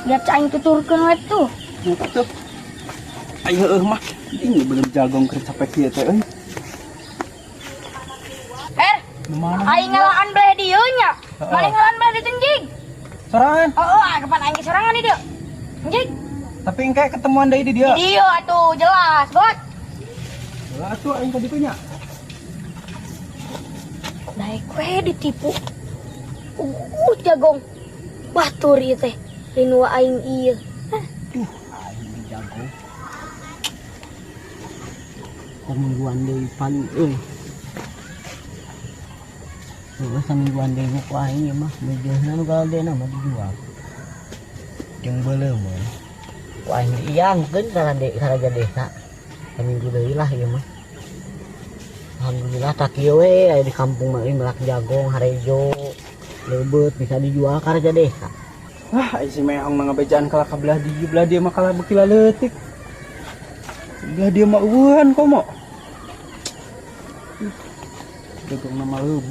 Lihat aing tuturkeun we tuh. Tuh. Ayo heueuh mah. Ini belum jagong keur capek kieu teh euy. Er, Nu mana? Aing ngalaan belah dieu nya. Heeh. Maneh ngalaan belah ditu jig. Sorangan. Oh, oh, kapan aing sorangan di dieu. Jig. Tapi engke ketemuan deui di dieu. Di dieu atuh jelas, Bot. Lah atuh aing ka ditu nya. Daek we ditipu. Jagong. Batur ieu teh. Lain wa aing ieu. Duh, aing di jagong. Samingguan deui pan euy. Heeh, samingguan deui ku aing ieu mah meujeuhna nu galedena mah dijual. Jeung beuleum mah. Ku aing diiangkeun kana de karaja desa. Saminggu deui lah ieu mah. Alhamdulillah tak kieu we aya di kampung mah euy melak jagong harejo. Leubeut bisa dijual ka raja desa. Wah, ai si Mehong mah ngabejaan kalah ka belah dieu, belah dieu mah kalah beuki leutik. Belah dieu mah eueuhan komo. Jagong mah leubeut.